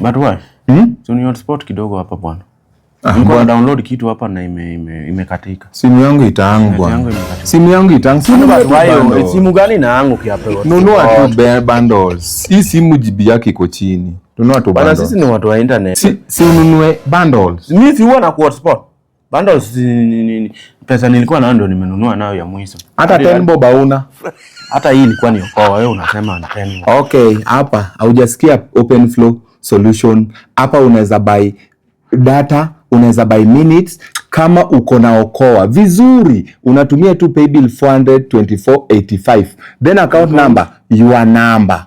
But why? So ni hotspot kidogo hapa, bwana. Nilikuwa na download kitu hapa na imekatika. Simu yangu itaangu, Yangu bwana. imekatika. Simu yangu itaangu. Si ununue But tu why bundle. Simu gani na angu kiapewa? Nunua tu bundles. Hii simu GB yake iko chini. Nunua tu Bwana, bundles. sisi ni watu wa internet. Si ununue bundles. Mimi si huwa na hotspot. Bundles pesa nilikuwa nayo ndio nimenunua nayo ya mwisho. Hata 10 bob hauna. Hata hii ilikuwa ni okoa, wewe unasema ni 10 bob. Okay, hapa haujasikia Open Flow Solution. Hapa unaweza buy data, unaweza buy minutes kama uko na Okoa vizuri, unatumia tu paybill 42485, then account number, your number.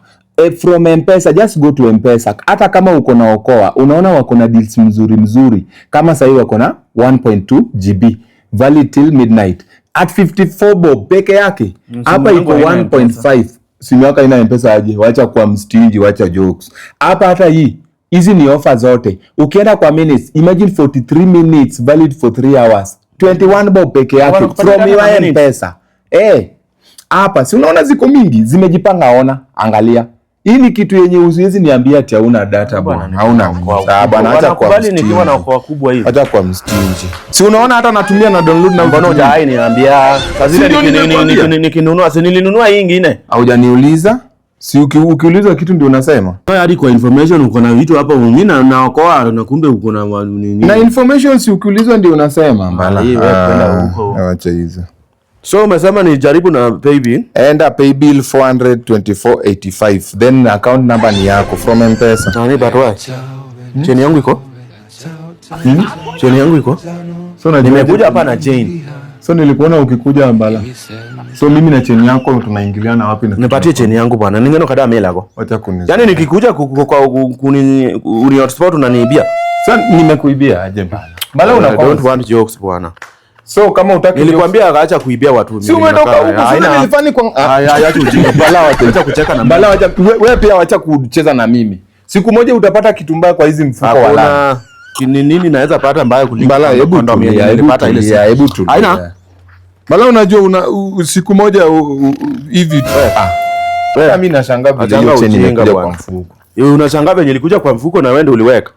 From Mpesa, just go to Mpesa. Hata kama uko na Okoa, unaona wako na deals mzuri mzuri, kama sahii wako na 1.2 GB valid till midnight at 54 bob peke yake. Hapa yangu iko haina 1.5. Simu yako haina Mpesa aje? Wacha kuwa mstingy, wacha jokes hapa. Hata hii, hizi ni offer zote. Ukienda kwa minutes, imagine 43 minutes valid for 3 hours, 21 bob peke yake Wanakupatia from data na your minutes. Mpesa. Hapa si unaona ziko mingi zimejipanga? Ona, angalia. Hii ni kitu yenye usiwezi niambia ati hauna data, bwana. Hauna. Ah, bwana, acha kwa Wanakubali nikiwa na mstingy. okoa kubwa hivi. Acha kwa mstingy. Si unaona hata natumia na download na Mbona vitu. hujai niambia? Saa zile Si ndio nimekuambia? nikinunua, si nilinunua hii ingine. Haujaniuliza? Si ukiuliza kitu ndio unasema. Wewe hadi kwa information uko na vitu hapa, mimi na naokoa na kumbe uko na nini. Na information, si ukiulizwa ndio unasema, mbala. Hii wewe kwenda huko. Acha hizo. So umesema ni jaribu na paybill. Enda paybill 42485, then account number ni yako from Mpesa. Nani, but why? Chain yangu iko? Chain yangu iko? So najua Nimekuja hapa na chain. So nilikuona ukikuja, mbala. So mimi na chain yako tunaingiliana wapi na Nipatie chain yangu, bwana. Ningeno kada melako. Wacha kuni. Yaani nikikuja kuni uni hotspot unaniibia. Sasa nimekuibia aje, mbala? Mbala I unakuwa don't want jokes, bwana. So kama utaki Nilikwambia akaacha kuibia watu. Si umetoka huko sasa nilifani kwa Haya, acha ujinga. Mbala wacha. Acha kucheka na Mbala wacha, wewe pia wacha kucheza na mimi. Siku moja utapata kitu mbaya kwa hizi mfuko wala. Hakuna ni nini naweza pata mbaya kuliko Mbala, hebu condom yenye tulia, hebu nilipata ile tulia, siku. hebu tulia. Haina. Mbala, unajua una siku moja hivi ah. Wewe, Hata mimi nashangaa vile Achanga hiyo chain ujinga, imekuja kwa bwana. mfuko. Unashangaa venye ilikuja kwa mfuko na wewe ndio uliweka.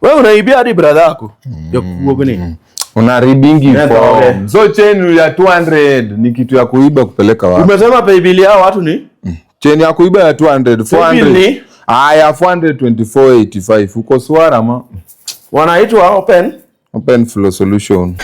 Wewe unaibia hadi brother yako. Ya kuogoni. Unaharibingi Nenda form. ore. So chain ya 200 ni kitu ya kuiba kupeleka wapi? Umesema paybill yao watu ni? Chain ya kuiba ya 200, Paybill 400. ni? Aya, 424.85. Uko swara ma. Wanaitwa Open Open Flow Solution.